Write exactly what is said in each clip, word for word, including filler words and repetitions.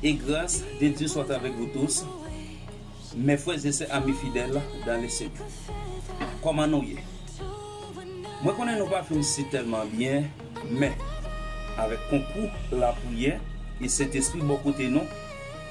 Et grâce de Dieu soit avec vous tous, mes frères et sœurs, amis fidèles dans le Seigneur. Kòman nou ye? Mwen konnen nou pa fin si tèlman byen, men avèk konkou lapriyè e Sentespri bò kote nou,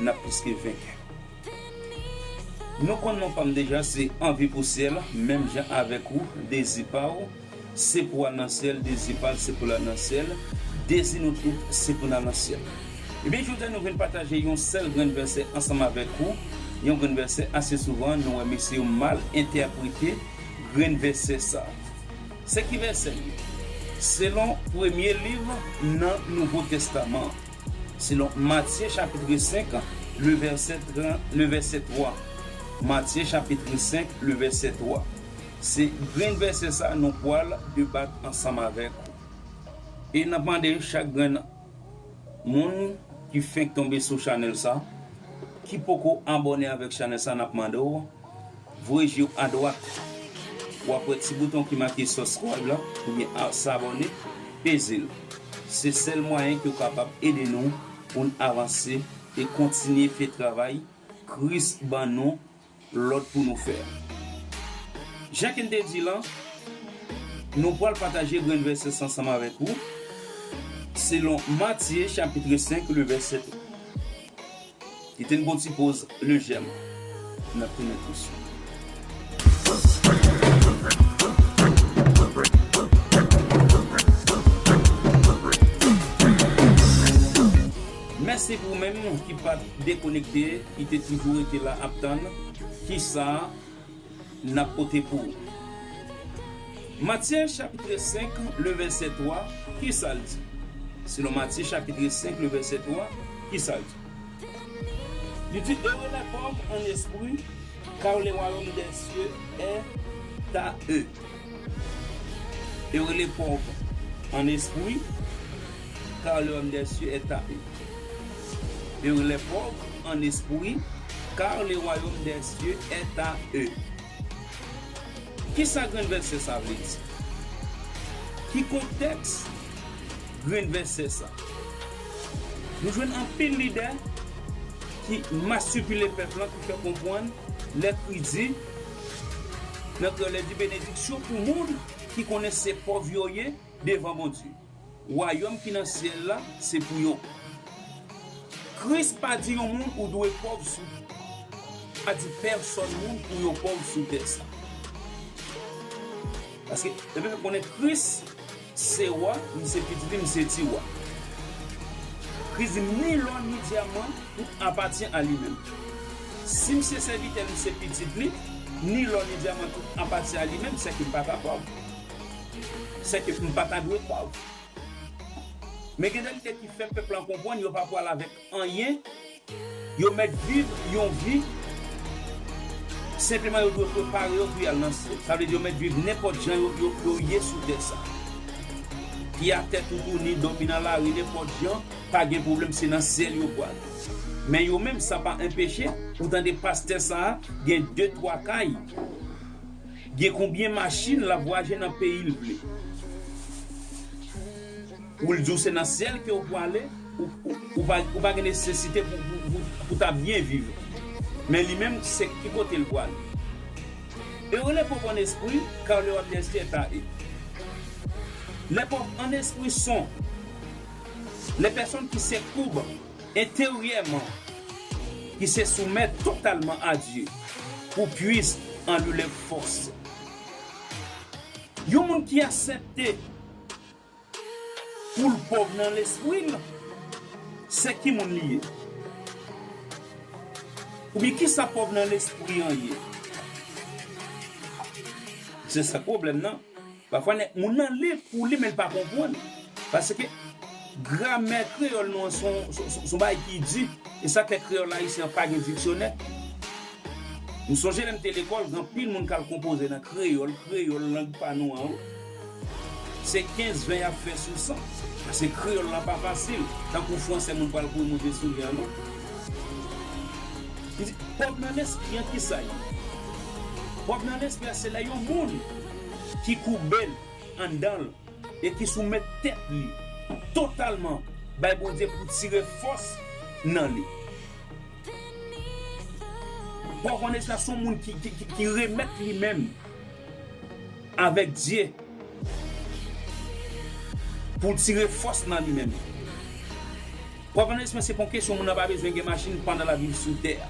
n ap plis ke venkè. Nou konn non pa m deja, se anvi pou syèl, menm jan avèk ou, dezi pa w, se pou al nan syèl, dezi pa l, se pou l al nan syèl, dezi nou tout, se pou n al nan syèl. Ebyen, jodi a nou vin pataje yon sèl grenn vèsè ansanm avèk ou, yon grenn vèsè ase souvan, nou wè mesye yo mal entèprete grenn vèsè sa. Se ki vèsè l ye? Selon premye liv nan Nouvo Testaman an, selon Matye chapit senk, le vèsè tran-, le vèsè twa. Matye chapit senk, le vèsè twa. Se grenn vèsè sa nou pral debat ansanm avèk ou. E n ap mande chak grenn moun ki fenk tonbe sou chanèl sa, ki poko abòne avèk chanèl sa, n ap mande w voye je w adwat. W ap wè ti bouton ki make subscribe la, oubyen a-, s'abonner, peze l. Se sèl mwayen ki w kapab ede nou pou n avanse e kontinye fè travay Kris ban nou lòd pou nou fè a. Jan ke n te di la, nou pral pataje grenn vèsè sa ansanm avèk ou, selon Matye chapit senk, le vèsè twa. Kite n gon ti poz lejèman. N ap tounen tou sou. Mèsi pou ou menm ki pa t dekonekte, ki te toujou rete la ap tann kisa n ap pote pou ou. Matye chapit senk, le vèsè twa, kisa l di? Selon Matye chapit senk, le vèsè twa, kisa l di? Li di, Heureux les pauvres en esprit, car le royaume des cieux est à eux. Heureux les pauvres en esprit, car le royaume des cieux est à eux. Heureux les pauvres en esprit, car le royaume des cieux est à eux. Kisa grenn vèsè sa vle di? Ki kontèks grenn vèsè sa? Nou jwenn anpil lidè ki masipile pèp lan, ki fè konprann, lè ki di, nan kreyòl, lè di benediksyon pou moun ki konnen se pòv yo ye devan Bondye. Wayòm ki nan syèl la, se pou yo. Kris pa di yon moun ou dwe pòv sou, pa di pèsòn moun pou yo pòv sou tè sa. Paske, depi nou konnen Kris se wa, m se pitit li, m se ti wa. Kris di, ni lò, ni dyaman, tout apatyen a li menm. Si m se sèvitè l, m se pitit li, ni lò, ni dyaman, tout apatyen a li menm, sèke m pa ta pòv. Sèke m pa ta dwe pòv. Men gen de lidè ki fè pèp lan konprann yo pa pral avèk anyen, yo mèt viv yon vi, senpleman yo dwe prepare yo pou y al nan syèl. Sa vle di yo mèt viv nenpòt jan yo, yo, yo ye sou tè sa. Pye atè toutouni, dòmi nan lari, nenpòt jan, pa gen pwoblèm, se nan syèl yo pral. Men yo menm, sa pa anpeche, ou tande pastè sa a, gen de twa kay, gen konbyen machin l ap vwayaje nan peyi l vle. Ou l di w se nan syèl ke w pwale, ou, ou, ou pa, ou pa gen nesesite pou, pou, pou, pou ta byen viv. Men li menm, se ki kote l pwale. Heureux les pauvres en esprit, car le royaume des cieux est à eux. Les pauvres en esprit sont les personnes qui se courbent intérieurement, qui se soumettent totalement à Dieu, pour puisse en lui les forces. Yon moun ki aksepte pou l pòv nan lespri l, se ki moun li ye? Oubyen kisa pòv nan lespri an ye? Se sa pwoblèm nan. Pafwa, nèg, moun nan li pou li, men l pa konprann. Paske gramè kreyòl nou an se yon, se, se, se yon bagay ki di. E sa k fè kreyòl ayisyen an pa gen diksyonè. M sonje lè m te lekòl, gen anpil moun k al konpoze nan kreyòl, kreyòl, lang pa nou an, wi. Se kenz ven y ap fè sou san. Paske kreyòl la pa fasil. Tankou fransè, moun pral kouri monte sou li an, non. Li di, pòv nan lespri an, kisa l ye? Pòv nan lespri an, se lè yon moun ki koube l anndan l e ki soumèt tèt li totalman bay Bondye pou tire fòs nan li. Pòv an espri a se yon moun ki, ki, ki, ki remèt li menm avèk Dye pou l tire fòs nan li menm. Pòv an espri an se pa yon kesyon moun nan pa bezwen gen machin pandan l ap viv sou tè a.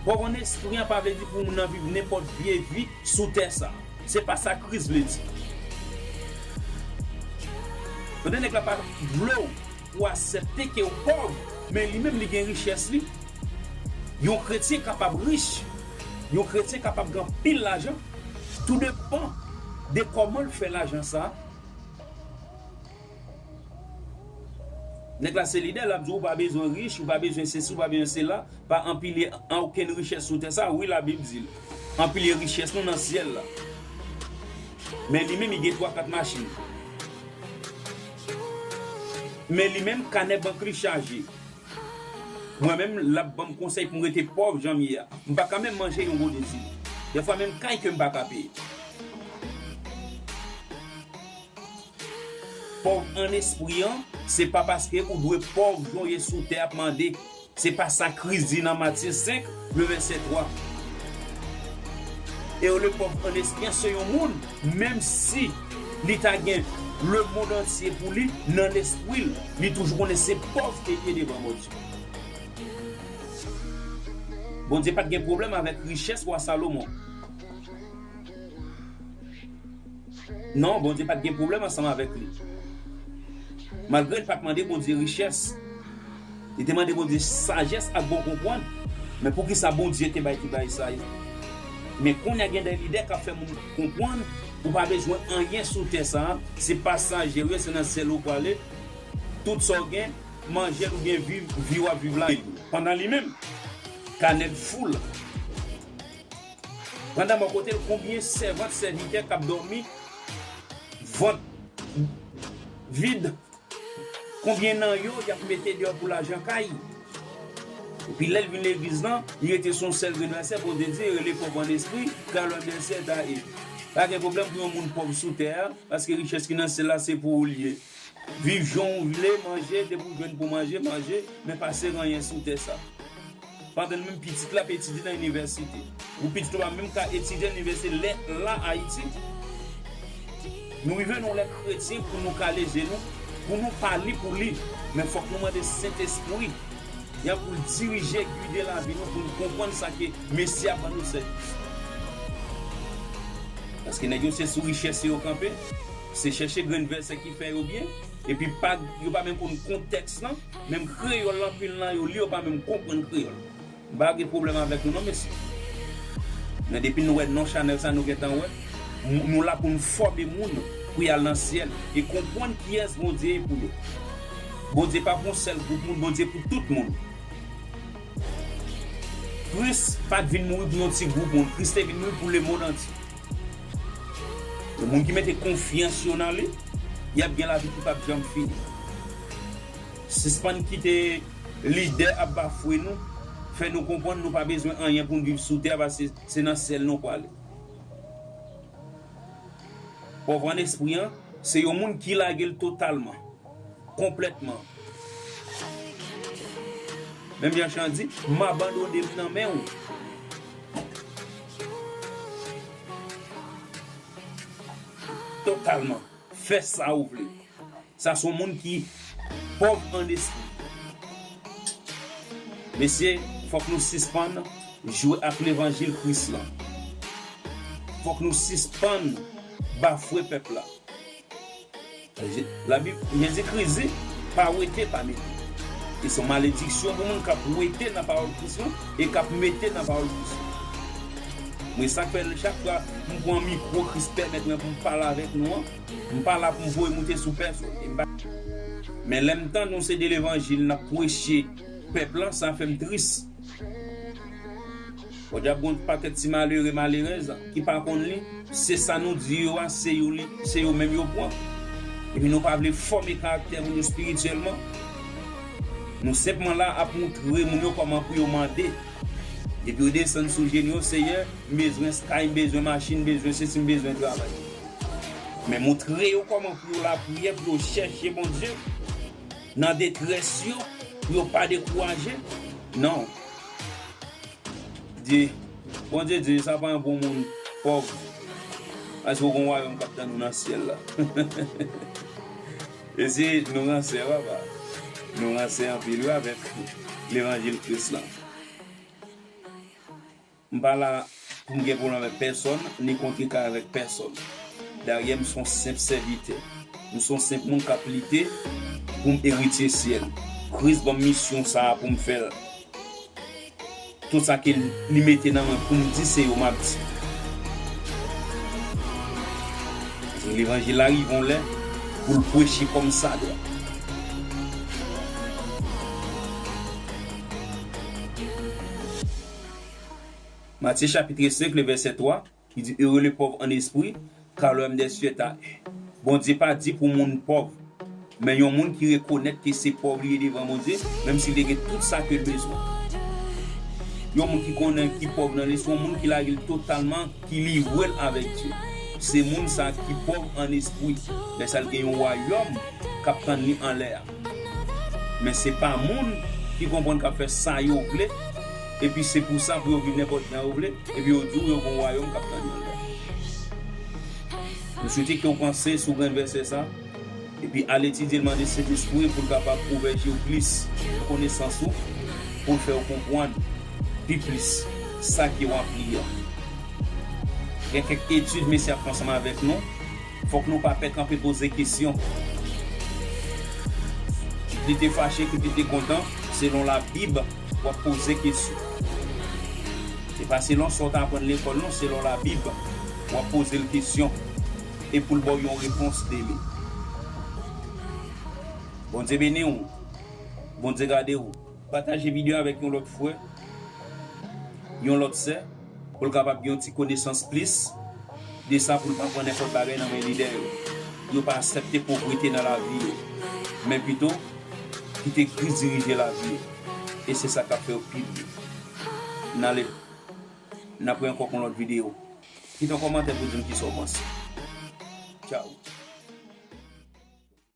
Pòv an espri an pa vle di pou moun nan viv nenpòt vye vi sou tè sa. Se pa sa Kris vle di. Tande, nèg la pa vle w pou w aksepte ke w pòv, men li menm li gen richès li. Yon kretyen kapab rich, yon kretyen kapab gen anpil lajan. Tou depan de kòman l fè lajan sa. Nèg la se lidè, l ap di w ou pa bezwen rich, ou pa bezwen sesi, ou pa bezwen sela, pa anpile okenn richès sou tè sa. Wi, Labib di l, anpile richès nou nan syèl la. Men li menm, li gen twa kat machin. Men li menm, kanè bank li chaje. Mwen menm, l ap ban m konsèy pou m rete pòv jan m ye a. M pa ka menm manje yon gode dlo. Dèfwa menm kay ke m pa ka peye. Pòv an espri an, se pa paske ou dwe pòv jan w ye sou tè ap mande. Se pa sa Kris di nan Matye senk, le vèsè twa. E le pòv an espri an, se yon moun, menm si li ta gen lemonn antye pou li, nan lespri l, li toujou konnen se pòv ke l ye devan Bondye. Bondye pa t gen pwoblèm avèk richès wa Salomon. Non, Bondye pa t gen pwoblèm ansanm avèk li. Malgre l pa t mande Bondye richès, li te mande Bondye sajès ak bon konprann. Men poukisa Bondye te bay tout bagay sa yo? Men kounye a gen de lidè k ap fè moun konprann ou pa bezwen anyen sou tè sa a, se pasajeri, se nan syèl ou prale. Tout sa w gen, manje l oubyen viv, vi w ap viv la. Pandan li menm, kanè l fou l. Pandan bò kote l, konbyen sèvant, sèvitè k ap dòmi vant vid? Konbyen nan yo y ap mete deyò pou lajan kay? Epi lè l vin legliz lan, li rete sou yon sèl grenn vèsè, Bondye di, rele pòv an espri, car leur bien-être est à eux. Pa gen pwoblèm pou yon moun pòv sou tè a, paske richès ki nan syèl la se pou ou l ye. Viv jan w vle, manje, depi w jwenn pou manje, manje, men pa sere anyen sou tè sa. Pandan l menm pitit la ap etidye nan inivèsite. Ou pitit ou pa menm ka etidye nan inivèsite lè la Ayiti. Nou rive nan lè kretyen pou nou kale je nou, pou nou pa li pou li. Men fòk nou mande Sentespri an pou l dirije, gide lavi nou, pou nou konprann sa ke Mesi a ban nou sèvis. Paske nèg yo se sou richès yo kanpe, se chèche grenn vèsè ki fè yo byen, epi pa, yo pa menm konn kontèks lan, menm kreyòl anpil nan yo li, yo pa menm konprann kreyòl. M pa gen pwoblèm avèk nou non, mesye. Men depi nou wè non chanèl sa, nou gentan wè, nou la pou n fòme moun pou y al nan syèl e konprann kiyès Bondye ye pou yo. Bondye pa pou yon sèl gwoup moun, Bondye pou tout moun. Kris pa t vin mouri pou yon ti gwoup moun, Kris te vin mouri pou lemonn antye. Yon moun ki mete konfyans yo nan li, y ap gen lavi ki p ap janm fini. Sispann kite lidè ap bafwe nou, fè nou konprann nou pa bezwen anyen pou n viv sou tè a, paske se nan syèl nou prale. Pòv an espri an, se yon moun ki lage l totalman, konplètman. Menm jan Jan di, m abandone m nan men w. Totalman. Fè sa ou vle. Sa se yon moun ki pòv an espri. Mesye, fòk nou sispann jwe ak levanjil Kris lan. Fòk nou sispann bafwe pèp la. Je-, Labib, Jezi Kris di, pa wete, pa mete. E se yon malediksyon pou moun k ap wete nan pawòl Kris lan e k ap mete nan pawòl Kris lan. Mwen, sa k fè chak fwa m pran mikwo, Kris pèmèt mwen pou m pale avèk nou an, m pa la pou m voye moute sou pèsonn. E m pa, men lè m tande yon seri de levanjil n ap preche pèp lan, sa fè m tris. Podyab gen yon pakèt ti malere, malerèz ki pa konn li, se sa nou di yo a, se yo li, se yo menm yo pran. Epi nou pa vle fòme karaktè moun yo espirityèlman. Nou senpman la ap moutre moun yo kòman pou yo mande. Epi yo desann sou jenou yo, Seyè, m bezwen kay, m bezwen machin, m bezwen sesi, m bezwen travay. Men moutre yo kòman pou yo lapriyè, pou yo chèche Bondye nan detrès yo, pou yo pa dekouraje. Non. Di, Bondye di, sa pa yon bon moun pòv. Paske w gen yon wayòm k ap tann ou nan syèl la. E si nou ransè, papa. Nou ransè anpil, wi, avèk levanjil Kris la. M pa la pou m gen pwoblèm avèk pèsòn, ni kontre kare avèk pèsòn. Dayè, m se yon senp sèvitè. M se yon senp moun k ap lite pou m eritye syèl. Kris ban m misyon sa a pou m fè l. Tout sa ke li mete nan men pou m di, se yo m ap di. Levanjil la rive yon lè pou l preche kòmsadwa. Matye chapit senk, le vèsè twa, ki di, Heureux les pauvres en esprit, car le royaume des cieux est à eux. Bondye pa di pou moun pòv, men yon moun ki rekonèt ke se pòv li ye devan Bondye, menm si li te gen tout sa ke l bezwen. Yon moun ki konnen ki pòv nan lespri, yon moun ki lage l totalman, ki livre l avèk Dye. Se moun sa ki pòv an espri. Lè sa l gen yon wayòm k ap tann li anlè a. Men se pa moun ki konprann k ap fè sa yo vle, epi se pou sa pou yo viv nenpòt jan yo vle, epi yo di w yo gen yon wayòm k ap tann yo anlè. Nou swete ke w panse sou grenn vèsè sa, epi al etidye l, mande Sentespri pou l kapab ouvè je w plis, konesans ou, pou l fè w konprann pi plis sa ke w ap li an. Gen kèk etid mesye ap fè ansanm avèk nou. Fòk nou pa pè kanpe poze kesyon. Kit li te fache, kit li te kontan, selon Labib, w ap poze kesyon. Se pa selon sa w t aprann lekòl, non, selon Labib, w ap poze l kesyon. E pou l ba w yon repons demen. Bondye beni w. Bondye gade w. Pataje videyo avèk yon lòt frè, yon lòt sè, pou l kapab gen yon ti konesans plis de sa, pou l pa pran nenpòt bagay nan men lidè yo. Yo pa aksepte povrete nan lavi yo, men pito kite Kris dirije lavi yo. E se sa k ap fè yo pi byen. N ale, n ap wè ankò pou yon lòt videyo. Kite yon kòmantè pou di m kisa w panse. Tchaw.